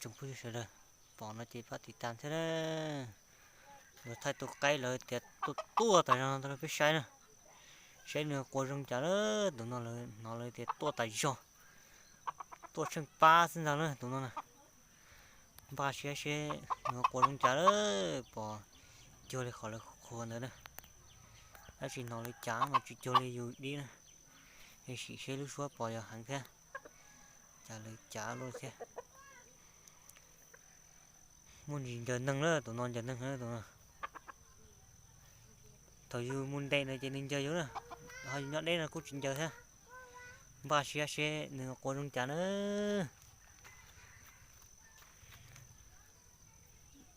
Tsoom phooj ywg sawv daws pom no ces pab tiv tas thiab na. Yuav thaij tus qaib lawv tias tuaj tuaj tas zog rau peb saib na. Saib nws quas zoo cas na. Tus no lawv hnov lawv tias tuaj tas zog, tuaj tsheej pab xwb ntag na tus no na. Npaj siab seb nws quas zoo cas na. Pom cuag li qhov lawv qhuas ntawd na, tab sis hnov lawv cav mas tsis cuag li yus dib na. Es sim seb lub suab pom yog heev thiab, cas lawv cav luaj thiab. Muaj ntsis ncaws neeg na, tus no ncaws neeg na tus no. Thaum yus mus ntes na ces nws ncaws yus na, ho yus nyob deb no kuj tsis ncaws thiab. Npaj siab seb nws quas zoo cas na.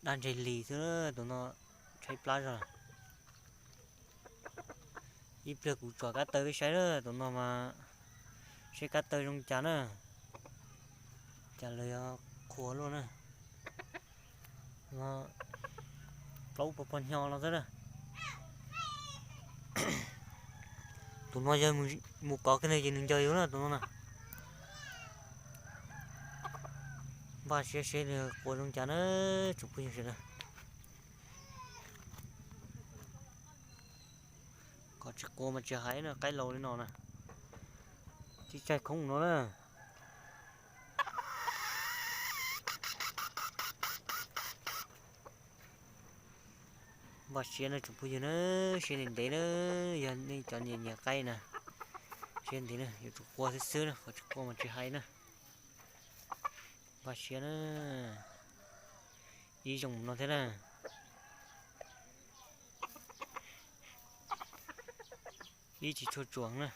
Dab ntseg lis xwb, tus no tshaib plab zog. Ib pliag kuv tsom kab taw peb saib na, tus no mas seb kab taw zoo cas na. Cas lawv yuav qhuas luaj na. Plaub pog pog hnyo no xwb na. Tus no yog mus kov kiag nws ces nws ncaws yus na tus no na. Npaj siab seb nws quas zoo cas na, tsoom phooj ywg sawv daws. Qhov tsis quas mas tsis hais na, qaib laus li no na, tib tsaig khoob no na. Npaj siab na tsoom phooj ywg na, siab ntev ntev na, yog nej cov nyiam nyiam qaib na, siab ntev na, yuav tsum quas xwb xwb na, qhov tsis quas mas tsis hais na. Npaj siab na, ib zoo no thiab na. Ib tsis tshua tsuas na.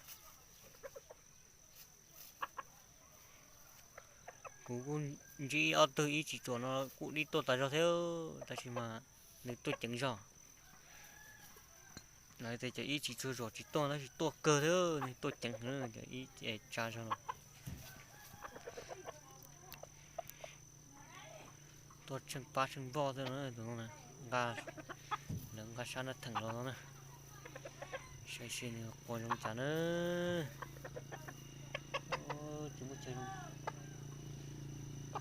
Kuv kuj ntsib ob tug ib tsis tsuas no kuj dib tuaj tas zog thiab, tab sis mas nws tuaj ceev zog. Lawv tias cov ib tsis tshua tsuas tsis tuaj tab sis tuaj kawg thiab, nws tuaj ceev, cov ib tsa zog no. Tuaj tsheej pab tsheej npoj xwb no, tus no nqa, lawv nqa sab nab theem los no na. Saib seb nws quas zoo cas na. Tsis muaj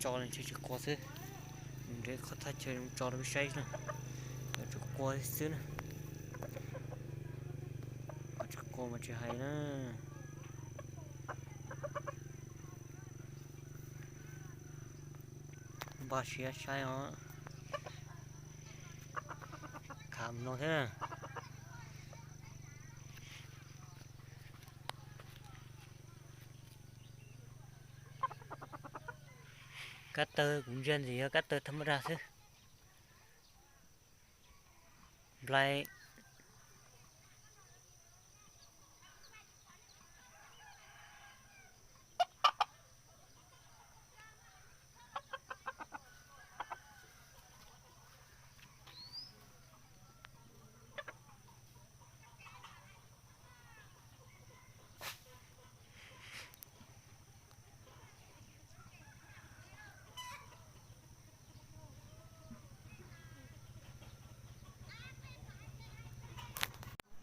chaw tso li, tsis quas xwb. Nrhiav qhov thaj chaw zoo tso rau peb saib na. Yuav tsum quas xwb na. Qhov tsis quas mas tsis hais na. Npaj siab saib os. Khav mus no thiab na. Kab taw kuv ntsia ntxim yog kab taw thab maj dag xwb. Nplai.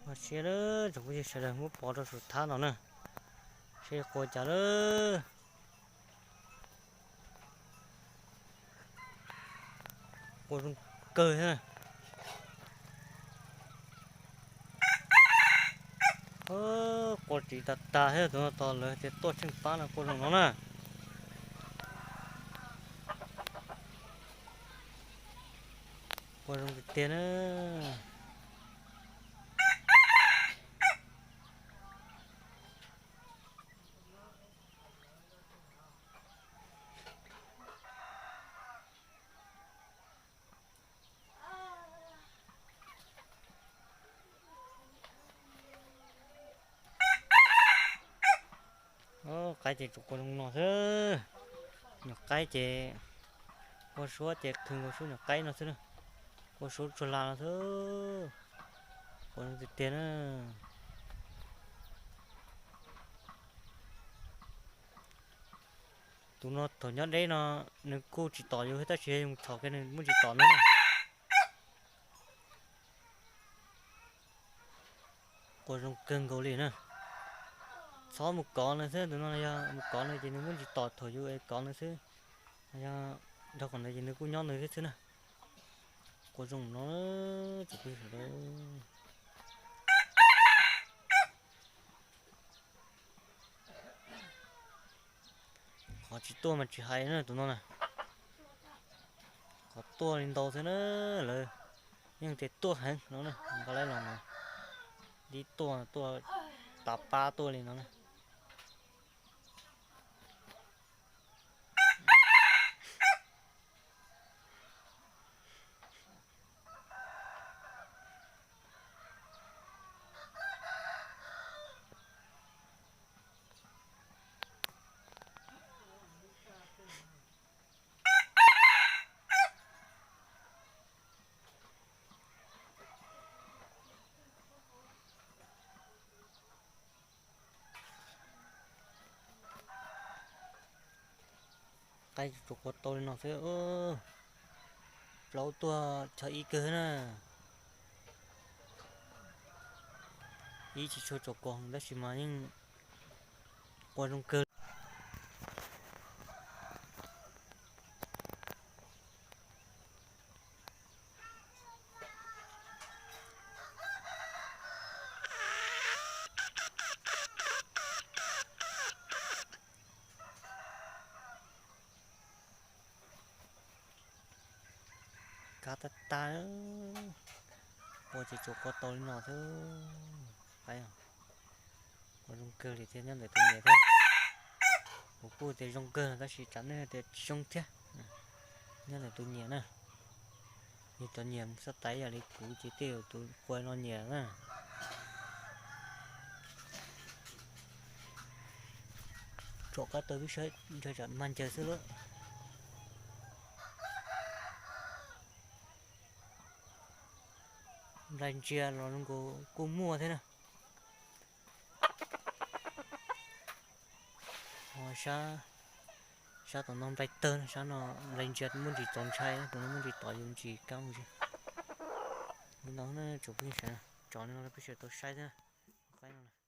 Ua siab lawm tsoom phooj ywg sawv daws, muab pov rau saum thab no na, seb quas cas lawm. Quas zoo kawg thiab. Quas ris tas tas thiab, tus no tos lawv tias tuaj tsheej pab no quas zoo no na. Quas zoo tiag tiag na. Qaib ces tsuas quas zoo no xwb. Nyuam qaib ces quas suab ces qhwv quas suab nyuam qaib no xwb na. Quas suab tsuag las no xwb. Quas zoo tiag tiag na. Tus no thaum nyob deb no nws kuj tsis tom yus tab sis yog yus txhom kiag nws muaj tsis tom nws. Quas zoo kawg nkaus li na. Txhob mus kov nws xwb, tus no yog mus kov nws ces nws muaj tsis tom thaum yus es kov nws xwb. Yog Nrog kom ntawd ces nws kuj nyob nws thiab xwb na. Qua zoo no, tsis pw sawv daws. Qhov tsis tuaj mas tsis hais na tus no na. Qhov tuaj li ntau xwb na, lawv yeej tias tuaj heev no na, nqa laib los mas dib tuaj tuaj tav pab tuaj li no na. Qaib tsuas qua tau li no xwb. Plaub tuaj chaw ib kawg na. Ib tsis tshua tsom kos tab sis mas yeej qua zoo kawg. Kab tag tag, qua ces tsuas qua tau li no xwb. Qaib, qua zoo kawg li thiab nyob ntawm tus nyiam thiab. Kuv kuj tias zoo kawg tab sis tsam nej tias tsis zoo thiab. Nyob ntawm tus nyiam na. Yog cov nyiam mus xab tais yam li kuv ces tej zaum tus qua no nyiam na. Tsom kab taw pib saib ntshe tsam mag ncaws xwb lawm. Nplai ntsia los zoo nkaus kuj muaj thiab na. Ho sab, sab tom no nplai tawg, sab no nplai ntsia muaj ntsis txaus ntshai, tus no muaj ntsis tom yus ntsis kab mus ntsis. Li no na tsoom phooj ywg sawv daws, tsom li no peb sawv daws tau saib thiab. Qaib no na.